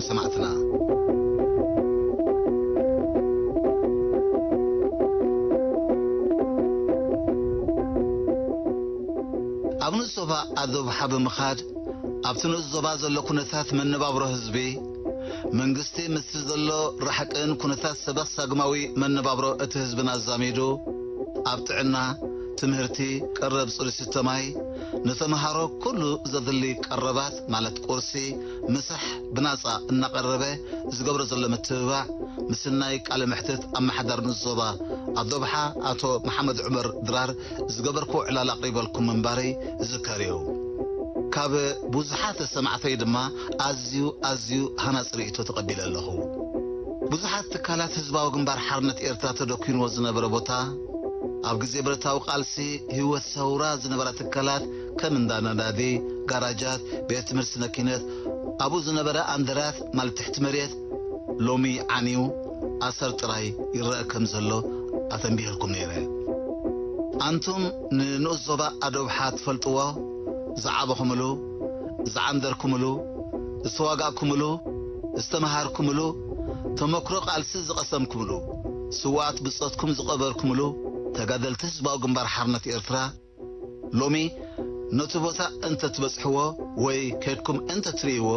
ሰማዕትና። ኣብ ንኡስ ዞባ ኣዶብሓ ብምኻድ ኣብቲ ንኡስ ዞባ ዘሎ ኩነታት መነባብሮ ህዝቢ፣ መንግስቲ ምስቲ ዘሎ ራሕቅን ኩነታት ሰበ ሳግማዊ መነባብሮ እቲ ህዝብን ኣዛሚዱ ኣብ ጥዕና፣ ትምህርቲ፣ ቀረብ ጽሩይ ስተ ማይ፣ ንተምሃሮ ኩሉ ዘድሊ ቀረባት ማለት ቁርሲ፣ ምሳሕ ብናጻ እናቐረበ ዝገብሮ ዘሎ ምትብባዕ ምስናይ ቃለ መሕትት ኣመሓዳሪ ንኡስ ዞባ ኣዶብሓ ኣቶ መሓመድ ዑመር ድራር ዝገበርክዎ ዕላል ኣቕሪበልኩም ምንባረይ ዝዝከር እዩ። ካብ ብዙሓት ሰማዕተይ ድማ ኣዝዩ ኣዝዩ ሃናጺ ርእይቶ ተቐቢለ ኣለኹ። ብዙሓት ትካላት ህዝባዊ ግንባር ሓርነት ኤርትራ ተደኲንዎ ዝነበረ ቦታ፣ ኣብ ግዜ ብረታዊ ቃልሲ ህይወት ሰውራ ዝነበራ ትካላት ከም እንዳ ነዳዲ፣ ጋራጃት፣ ቤት ትምህርቲ መኪነት፣ ኣብኡ ዝነበረ ኣንደራት ማለት ትሕቲ መሬት ሎሚ ዓንዩ ኣሰር ጥራይ ይረአ ከም ዘሎ ኣተንቢህልኩም ነይረ። ኣንቱም ንንኡስ ዞባ ኣዶብሓ ትፈልጥዎ፣ ዝዓበኹምሉ፣ ዝዓንደርኩምሉ፣ ዝተዋጋእኩምሉ፣ ዝተምሃርኩምሉ፣ ተመክሮ ቃልሲ ዝቐሰምኩምሉ፣ ስውኣት ብጾትኩም ዝቐበርኩምሉ ተጋደልቲ ህዝባዊ ግንባር ሓርነት ኤርትራ፣ ሎሚ ነቲ ቦታ እንተ ትበጽሕዎ ወይ ከድኩም እንተ ትርእይዎ፣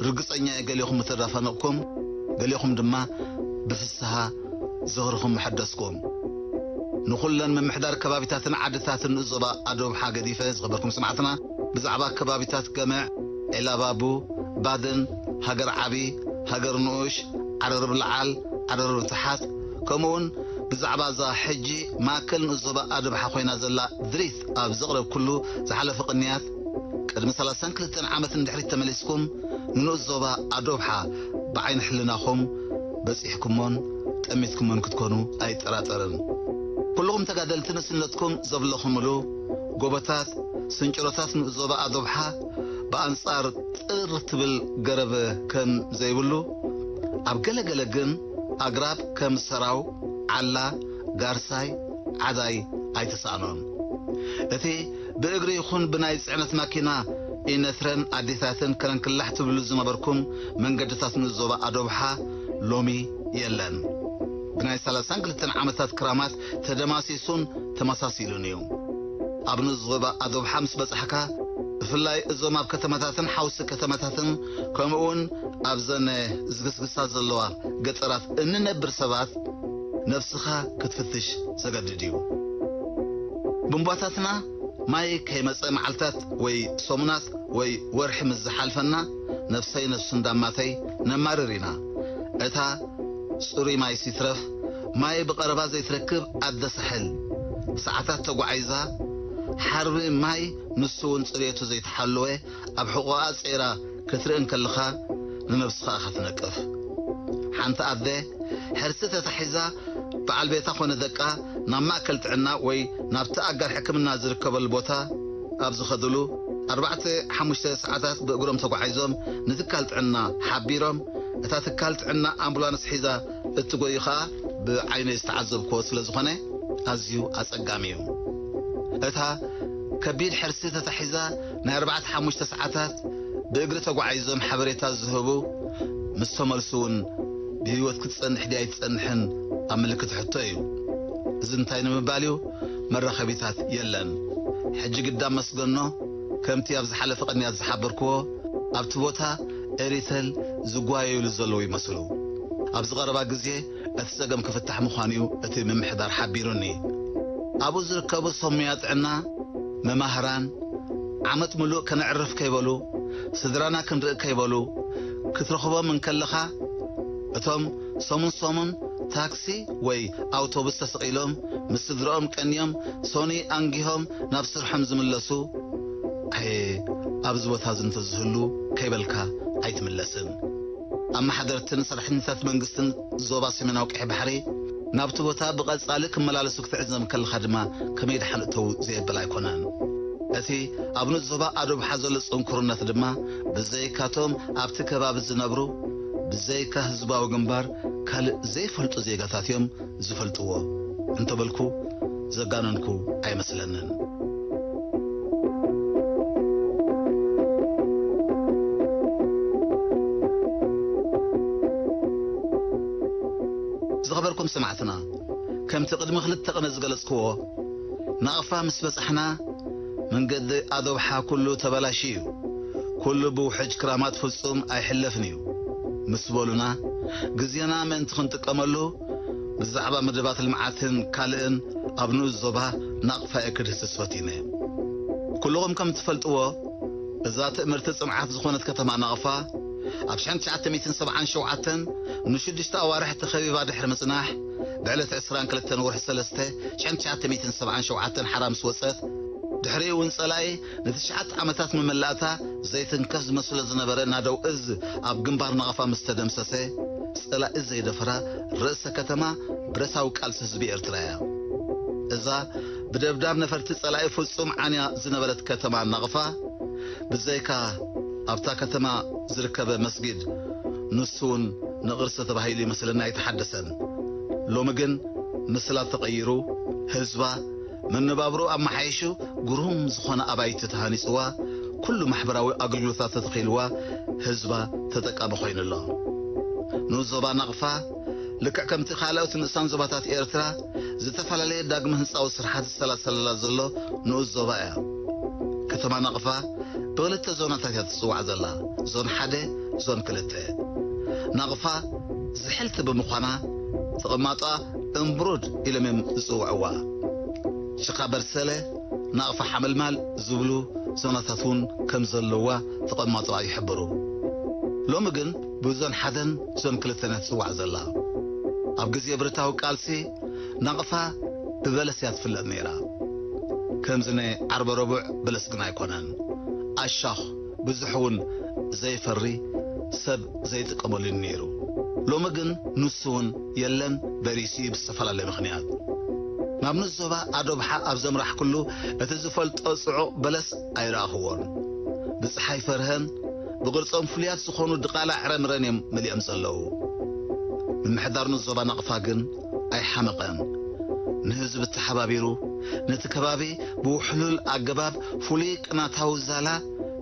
ርግጸኛ እየ ገሊኹም ምተዳፋነቕኩም፣ ገሊኹም ድማ ብፍስሃ ዝኽርኹም ምሐደስኩም። ንኹለን ምምሕዳር ከባቢታትን ዓድታትን ንኡስ ዞባ ኣዶብሓ ገዲፈ ዝኸበርኩም ሰማዕትና፣ ብዛዕባ ከባቢታት ገምዕ፣ ዒላባቡ፣ ባድን፣ ሃገር ዓቢ፣ ሃገር ንኡሽ፣ ዓረርብ ለዓል፣ ዓረርብ ታሓት፣ ከምኡውን ብዛዕባ እዛ ሕጂ ማእከል ንኡስ ዞባ ኣዶብሓ ኮይና ዘላ ድሪት ኣብ ዘቕረብኩሉ ዝሓለፈ ቅንያት፣ ቅድሚ ሰላሳን ክልተን ዓመት ንድሕሪት ተመሊስኩም ንንኡስ ዞባ ኣዶብሓ ብዓይኒ ሕልናኹም በጺሕኩሞን ጠሚትኩሞን ክትኮኑ ኣይጠራጠርን። ኩልኹም ተጋደልቲ ንእስነትኩም ዘብለኹምሉ ጎቦታት፣ ስንጭሮታት ንኡስ ዞባ ኣዶብሓ ብኣንጻር ጥር ትብል ገረብ ከም ዘይብሉ፣ ኣብ ገለ ገለ ግን ኣግራብ ከም ሰራው፣ ዓላ፣ ጋርሳይ፣ ዓዳይ ኣይተሳእኖን። እቲ ብእግሪ ይኹን ብናይ ጽዕነት ማኪና ኢነትረን ኣዴታትን ከረንክላሕ ትብሉ ዝነበርኩም መንገድታት ንኡስ ዞባ ኣዶብሓ ሎሚ የለን። ብናይ ሰላሳን ክልተን ዓመታት ክራማት ተደማሲሱን ተመሳሲሉን እዩ። ኣብ ንኡስ ዞባ ኣዶብሓ ምስ በጻሕካ፣ ብፍላይ እዞም ኣብ ከተማታትን ሓውሲ ከተማታትን ከምኡውን ኣብዘን ዝግስግሳ ዘለዋ ገጠራት እንነብር ሰባት ነብስኻ ክትፍትሽ ዘገድድ እዩ። ቡንቧታትና ማይ ከይመጸ መዓልታት ወይ ሰሙናት ወይ ወርሒ ምስ ዝሓልፈና፣ ነፍሰይ ነፍሱ እንዳማተይ ነማርር ኢና። እታ ጽሩይ ማይ ሲትረፍ ማይ ብቐረባ ዘይትረክብ ኣደ ሳሕል፣ ሰዓታት ተጓዒዛ ሓርቢ ማይ፣ ንሱ እውን ጽሬቱ ዘይተሓለወ ኣብ ሕቖኣ ጸይራ ክትርኢ እንከለኻ ንነብስኻ ኢኻ ትነቅፍ። ሓንቲ ኣደ ሕርሲ ተታሒዛ በዓል ቤታ ኮነ ደቃ ናብ ማእከል ጥዕና ወይ ናብቲ ኣጋር ሕክምና ዝርከበሉ ቦታ ኣብ ዝኸድሉ ኣርባዕተ ሓሙሽተ ሰዓታት ብእግሮም ተጓዒዞም ንትካል ጥዕና ሓቢሮም፣ እታ ትካል ጥዕና ኣምቡላንስ ሒዛ እትጎዩ ኸኣ ብዓይነይ ዝተዓዘብክዎ ስለ ዝኾነ ኣዝዩ ኣጸጋሚ እዩ። እታ ከቢድ ሕርሲ ተታሒዛ ናይ ኣርባዕተ ሓሙሽተ ሰዓታት ብእግሪ ተጓዒዞም ሓበሬታ ዝህቡ ምስ ተመልሱ እውን ብህይወት ክትጸንሕ ድያ ኣይትጸንሕን ኣብ ምልክት ሕቶ እዩ። እዚ እንታይ ንምባል እዩ? መራኸቢታት የለን። ሕጂ ግዳ መስገኖ ከምቲ ኣብ ዝሓለፈ ቅንያት ዝሓበርክዎ ኣብቲ ቦታ ኤሪተል ዝጓየዩሉ ዘለዉ ይመስሉ። ኣብዚ ቀረባ ግዜ እቲ ጸገም ክፍታሕ ምዃኑ እዩ እቲ ምምሕዳር ሓቢሩኒ። ኣብኡ ዝርከቡ ሰብ ሞያ ጥዕና፣ መማህራን፣ ዓመት ምሉእ ከነዕርፍ ከይበሉ፣ ስድራና ክንርኢ ከይበሉ ክትረኽቦም እንከለኻ፣ እቶም ሰሙን ሰሙን ታክሲ ወይ ኣውቶቡስ ተሰቒሎም ምስ ስድርኦም ቀንዮም ሶኒ ኣንጊሆም ናብ ስርሖም ዝምለሱ፣ ኣየ ኣብዚ ቦታ እዚ እንተዝህሉ ከይበልካ ኣይትምለስን። ኣመሓደርትን ሰራሕተኛታት መንግስትን ዞባ ሰሜናዊ ቀይሕ ባሕሪ ናብቲ ቦታ ብቐጻሊ ክመላለሱ ክትዕዘብ ከለኻ ድማ ከመይ ደሓን እተው ዘየብል ኣይኮነን። እቲ ኣብ ንኡስ ዞባ ኣዶብሓ ዘሎ ጽንኩርነት ድማ ብዘይካቶም ኣብቲ ከባቢ ዝነብሩ ብዘይካ ህዝባዊ ግንባር ካልእ ዘይፈልጡ ዜጋታት እዮም ዝፈልጥዎ እንተበልኩ ዘጋነንኩ ኣይመስለንን። ዝኸበርኩም ሰማዕትና፣ ከምቲ ቅድሚ ክልተ ቅነ ዝገለጽክዎ፣ ናቕፋ ምስ በጻሕና፣ መንገዲ ኣዶብሓ ኩሉ ተበላሽዩ እዩ። ኩሉ ብውሕጅ ክራማት ፍጹም ኣይሕለፍን እዩ ምስ በሉና፣ ግዜና ምእንቲ ክንጥቀመሉ፣ ብዛዕባ መደባት ልምዓትን ካልእን ኣብ ንኡስ ዞባ ናቕፋ የክድህስስ ፈቲነ። ኩልኹም ከም ትፈልጥዎ፣ እዛ ትእምርቲ ጽንዓት ዝኾነት ከተማ ናቕፋ፣ ኣብ ሽሕን ትሽዓተ ሚእትን ሰብዓን ሸውዓተን ንሽዱሽተ ኣዋርሕ ተኸቢባ ድሕሪ ምጽናሕ፣ ብዕለት ዕስራን ክልተን ወርሒ ሰለስተ ሽሕን ትሽዓተ ሚእትን ሰብዓን ሸውዓተን ሓራ ምስ ወጸት፣ ድሕሪኡ እውን ጸላኢ ንትሽዓተ ዓመታት መመላእታ ዘይትንከፍ ዝመስሎ ዝነበረ ናደው እዝ ኣብ ግንባር ናቕፋ ምስ ተደምሰሰ፣ ጸላኢ ዘይደፈራ ርእሰ ከተማ ብረታዊ ቃልሲ ህዝቢ ኤርትራ እያ። እዛ ብደብዳብ ነፈርቲ ጸላኢ ፍጹም ዓንያ ዝነበረት ከተማ ናቕፋ፣ ብዘይካ ኣብታ ከተማ ዝርከበ መስጊድ፣ ንሱ እውን ንቕርሲ ተባሂሉ ይመስለኒ ኣይተሓደሰን። ሎሚ ግን ምስላ ተቐይሩ፣ ህዝባ መነባብሮ ኣመሓይሹ፣ ግሩም ዝኾነ ኣባይቲ ተሃኒጽዋ፣ ኩሉ ማሕበራዊ ኣገልግሎታት ተተኺልዋ፣ ህዝባ ተጠቃሚ ኮይኑ ኣሎ። ንኡስ ዞባ ናቕፋ፣ ልክዕ ከምቲ ካልኦት ንእሳን ዞባታት ኤርትራ፣ ዝተፈላለየ ዳግመ ህንጻዊ ስርሓት ዝሰላሰለላ ዘሎ ንኡስ ዞባ እያ። ከተማ ናቕፋ ብኽልተ ዞናታት እያ ትጽዋዕ ዘላ፣ ዞን ሓደ፣ ዞን ክልተ። ናቕፋ ዝሕልቲ ብምዃና፣ ተቐማጦኣ እምብሩድ ኢሎም እዮም ዝጽውዕዋ። ሽኻ በርሰለ፣ ናቕፋ ሓመልማል ዝብሉ ዞናታት እውን ከም ዘለዋ ተቐማጦኣ ይሕብሩ። ሎሚ ግን ብዞን ሓደን ዞን ክልተን እያ ትጽዋዕ ዘላ። ኣብ ግዜ ብረታዊ ቃልሲ ናቕፋ ብበለስ እያ ትፍለጥ ነይራ። ከምዚ ናይ ዓርበ ረቡዕ በለስ ግን ኣይኮነን። ኣሻኽ ብዙሕ እውን ዘይፈሪ፣ ሰብ ዘይጥቀመሉ ነይሩ። ሎሚ ግን ንሱ እውን የለን፣ በሪሱ እዩ ብዝተፈላለየ ምኽንያት። ናብ ንኡስ ዞባ ኣዶብሓ ኣብ ዘምራሕኩሉ እቲ ዝፈልጦ ጽዑቕ በለስ ኣይረኣኽዎን። ብጸሓይ ፈርሀን ብቕርጾም ፍሉያት ዝኾኑ ድቓላ ዕረምረን እዮም መሊኦም ዘለዉ። ምምሕዳር ንኡስ ዞባ ናቕፋ ግን ኣይሓመቐን። ንህዝቢ ተሓባቢሩ ነቲ ከባቢ ብውሕሉል ኣገባብ ፍሉይ ቅናታዊ ዛላ፣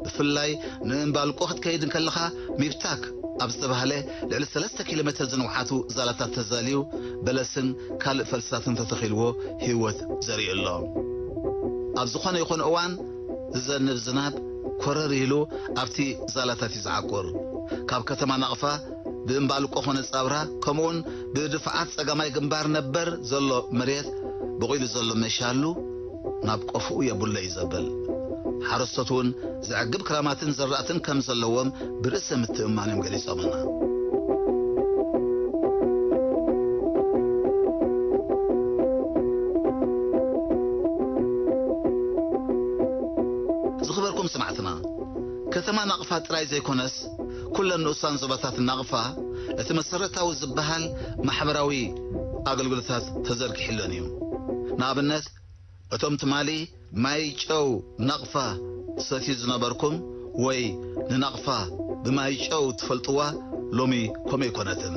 ብፍላይ ንእምባልቆ ክትከይድ እንከለኻ ሚብታክ ኣብ ዝተባህለ ልዕሊ ሰለስተ ኪሎ ሜትር ዝንውሓቱ ዛላታት ተዛልዩ፣ በለስን ካልእ ፈልስታትን ተተኺልዎ ህይወት ዘርኢ ኣሎ። ኣብ ዝኾነ ይኹን እዋን ዝዘንብ ዝናብ ኮረር ኢሉ ኣብቲ ዛላታት እዩ ዝዓቁር። ካብ ከተማ ናቕፋ ብእምባልቆ ኮነ ጻብራ፣ ከምኡውን ብድፍዓት ጸጋማይ ግንባር ነበር ዘሎ መሬት፣ በቑሉ ዘሎ መሻሉ ናብ ቆፍኡ የብሎ እዩ ዘብል። ሓረስቶት እውን ዘዕግብ ክራማትን ዘራእትን ከም ዘለዎም ብርእሰ ምትእምማን እዮም ገሊጾምና። ዝኽበርኩም ሰማዕትና፣ ከተማ ናቕፋ ጥራይ ዘይኮነስ፣ ኩለን ንኡሳን ዞባታት ናቕፋ እቲ መሰረታዊ ዝበሃል ማሕበራዊ ኣገልግሎታት ተዘርጊሕለን እዩ። ንኣብነት፣ እቶም ትማሊ ማይ ጨው ናቕፋ ሰትዩ ዝነበርኩም ወይ ንናቕፋ ብማይ ጨው ትፈልጥዋ፣ ሎሚ ከምኡ ኣይኮነትን።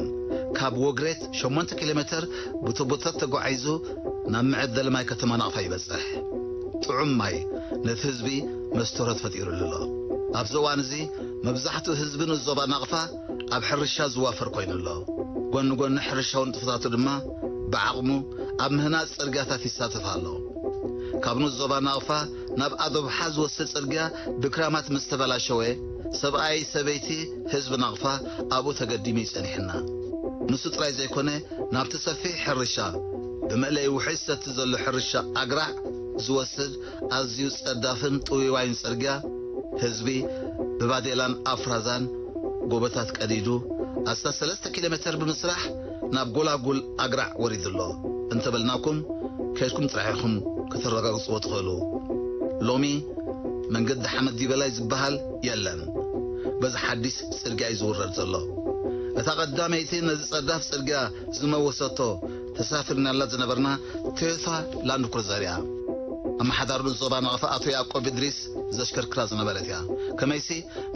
ካብ ወግሬት ሸሞንተ ኪሎ ሜትር ብቱቦታት ተጓዒዙ ናብ መዐደሊ ማይ ከተማ ናቕፋ ይበጽሕ። ጥዑም ማይ ነቲ ህዝቢ መስተሮት ፈጢሩሉ ኣሎ። ኣብዚ እዋን እዚ መብዛሕትኡ ህዝቢ ንኡስ ዞባ ናቕፋ ኣብ ሕርሻ ዝዋፈር ኮይኑ ኣሎ። ጎኒ ጎኒ ሕርሻዊ ንጥፈታቱ ድማ ብዓቕሙ ኣብ ምህናጽ ጽርግያታት ይሳተፍ ኣሎ። ካብ ንኡስ ዞባ ናቕፋ ናብ ኣዶብሓ ዝወስድ ጽርግያ ብክራማት ምስ ተበላሸወ፣ ሰብኣይ፣ ሰበይቲ፣ ህዝቢ ናቕፋ ኣብኡ ተገዲሙ እዩ ጸኒሕና። ንሱ ጥራይ ዘይኮነ፣ ናብቲ ሰፊሕ ሕርሻ፣ ብመእለይ ውሕጅ ዝሰቲ ዘሎ ሕርሻ ኣግራዕ ዝወስድ ኣዝዩ ጸዳፍን ጥውይዋይን ጽርግያ፣ ህዝቢ ብባዴላን ኣፍራዛን ጎቦታት ቀዲዱ፣ ኣስታት ሰለስተ ኪሎ ሜተር ብምስራሕ ናብ ጎላጉል ኣግራዕ ወሪዱ ኣሎ እንተበልናኩም፣ ከድኩም ጥራሕ ኢኹም ከተረጋግጽዎ ትኽእሉ። ሎሚ መንገዲ ሓመድ ዲበላይ ዝበሃል የለን። በዚ ሓዲስ ጽርግያ እዩ ዝውረድ ዘሎ። እታ ቀዳመይቲ ነዚ ጸዳፍ ጽርግያ ዝመወሰቶ ተሳፊርናላ ዝነበርና ቶዮታ ላንድ ክሩዘር እያ። ኣመሓዳሪ ንኡስ ዞባ ናቕፋ ኣቶ ያዕቆብ እድሪስ ዘሽከርክራ ዝነበረት እያ። ከመይሲ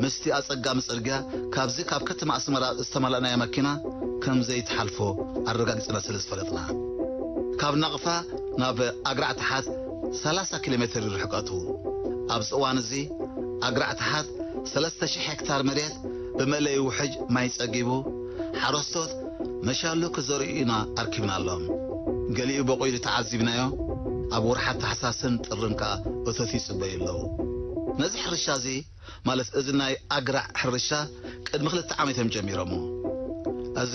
ምስቲ ኣጸጋሚ ጽርግያ ካብዚ ካብ ከተማ ኣስመራ ዝተመልኣናያ መኪና ከም ዘይትሓልፎ ኣረጋጊጽና ስለ ዝፈለጥና። ካብ ናቕፋ ናብ ኣግራዕ ተሓት ሰላሳ ኪሎ ሜትር እዩ ርሕቀቱ። ኣብዚ እዋን እዚ ኣግራዕ ተሓት ሰለስተ ሽሕ ሄክታር መሬት ብመእለዪ ውሕጅ ማይ ጸጊቡ፣ ሓረስቶት መሻሉ ክዘርእዩ ኢና ኣርኪብናሎም። ገሊኡ በቑሉ ተዓዚብናዮ፣ ኣብ ወርሓት ታሕሳስን ጥርን ከኣ እቶት ይጽበዩ ኣለዉ። ነዚ ሕርሻ እዚ፣ ማለት እዚ ናይ ኣግራዕ ሕርሻ፣ ቅድሚ ክልተ ዓመት እዮም ጀሚሮሞ። እዚ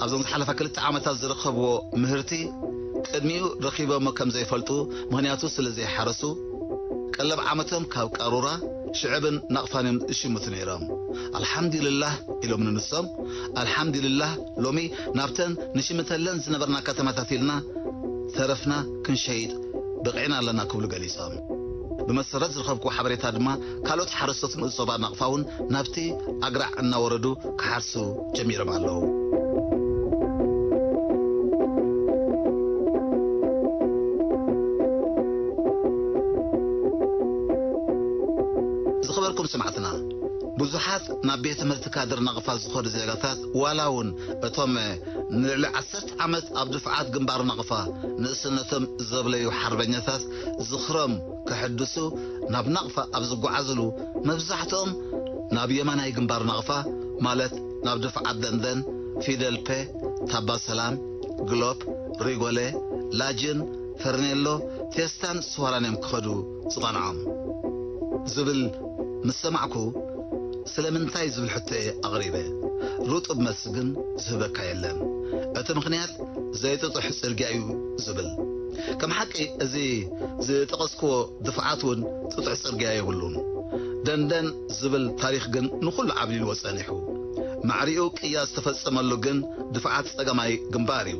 ኣብዞም ዝሓለፋ ክልተ ዓመታት ዝረኸብዎ ምህርቲ ቅድሚኡ ረኺቦሞ ከም ዘይፈልጡ፣ ምኽንያቱ ስለ ዘይሓረሱ፣ ቀለብ ዓመቶም ካብ ቃሩራ፣ ሽዕብን ናቕፋን እዮም ዝሽምቱ ነይሮም። ኣልሓምዱሊላህ ኢሎም ንንሶም፣ ኣልሓምዱሊላህ ሎሚ ናብተን ንሽምተለን ዝነበርና ከተማታት ኢልና ተረፍና ክንሸይጥ በቒዕና ኣለና ክብሉ ገሊጾም። ብመሰረት ዝረኸብኩዎ ሓበሬታ ድማ፣ ካልኦት ሓረስቶት ንኡስ ዞባ ናቕፋ እውን ናብቲ ኣግራዕ እናወረዱ ክሓርሱ ጀሚሮም ኣለዉ። ዝኸበርኩም ሰማዕትና፣ ብዙሓት ናብ ቤት ትምህርቲ ካድር ናቕፋ ዝኸዱ ዜጋታት፣ ዋላ እውን እቶም ንልዕሊ ዓሰርተ ዓመት ኣብ ድፍዓት ግንባር ናቕፋ ንእስነቶም ዘብለዩ ሓርበኛታት ዝኽሮም ከሐድሱ ናብ ናቕፋ ኣብ ዝጓዓዙሉ፣ መብዛሕትኦም ናብ የማናይ ግንባር ናቕፋ፣ ማለት ናብ ድፍዓት ደንደን፣ ፊደል ፔ፣ ታባ ሰላም፣ ግሎፕ፣ ሪጎሌ፣ ላጅን፣ ፈርኔሎ፣ ቴስታን ስዋራን እዮም ክኸዱ ዝቐንዖም ዝብል ምስ ሰማዕኩ፣ ስለምንታይ ዝብል ሕቶ'የ ኣቕሪበ። ርጡብ መልሲ ግን ዝህበካ የለን። እቲ ምኽንያት ዘይጥጡሕ ጽርግያ እዩ ዝብል። ከም ሓቂ እዚ ዝጠቐስክዎ ድፍዓት እውን ጥጡሕ ጽርግያ የብሉን። ደንደን ዝብል ታሪኽ ግን ንኹሉ ዓብሊልዎ ጸኒሑ። ማዕሪኡ ቅያ ዝተፈጸመሉ ግን ድፍዓት ጸጋማይ ግንባር እዩ።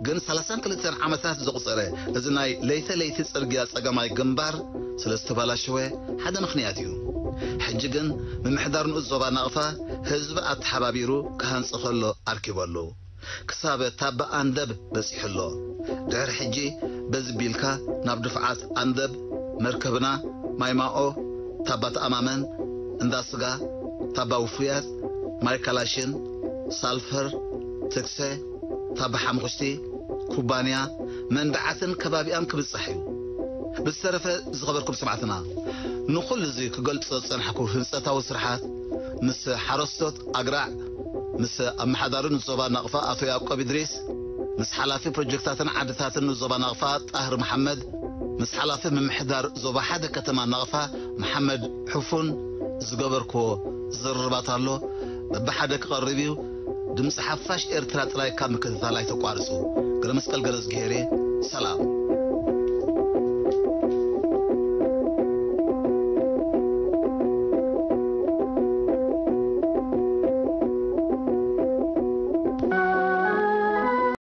ግን ሰላሳን ክልተን ዓመታት ዘቑጸረ እዚ ናይ ለይተ ለይቲ ጽርግያ ጸጋማይ ግንባር ስለ ዝተበላሸወ ሓደ ምኽንያት እዩ። ሕጂ ግን ምምሕዳር ንኡስ ዞባ ናቕፋ ህዝቢ ኣተሓባቢሩ ክሃንጾ ከሎ ኣርኪበሉ። ክሳብ ታባ ኣንደብ በጺሑ ኣሎ። ድሕሪ ሕጂ በዚ ቢልካ ናብ ድፍዓት ኣንደብ፣ መርከብና፣ ማይማኦ፣ ታባ ተኣማመን፣ እንዳ ስጋ፣ ታባ ውፉያት፣ ማይ ካላሽን፣ ሳልፈር፣ ትክሰ፣ ታባ ሓሙኽሽቲ፣ ኩባንያ፣ መንደዓትን ከባቢኣን ክብጻሕ እዩ። ብዝተረፈ ዝኸበርኩም ሰማዕትና፣ ንኹሉ እዚ ክገልጾ ዝጸናሕኩ ህንጸታዊ ስርሓት ምስ ሓረስቶት ኣግራዕ፣ ምስ ኣመሓዳሪ ንዞባ ናቕፋ ኣቶ ያዕቆብ ኢድሪስ፣ ምስ ሓላፊ ፕሮጀክታትን ዓድታትን ንዞባ ናቕፋ ጣህር መሓመድ፣ ምስ ሓላፊ ምምሕዳር ዞባ ሓደ ከተማ ናቕፋ መሓመድ ሕፉን ዝገበርክዎ ዝርርባት ኣሎ። በብሓደ ክቐርብ እዩ። ድምፂ ሓፋሽ ኤርትራ ጥራይ ካብ ምክትታል ኣይተቋርጹ። ገረመስቀል ገረዝግሄር እየ። ሰላም።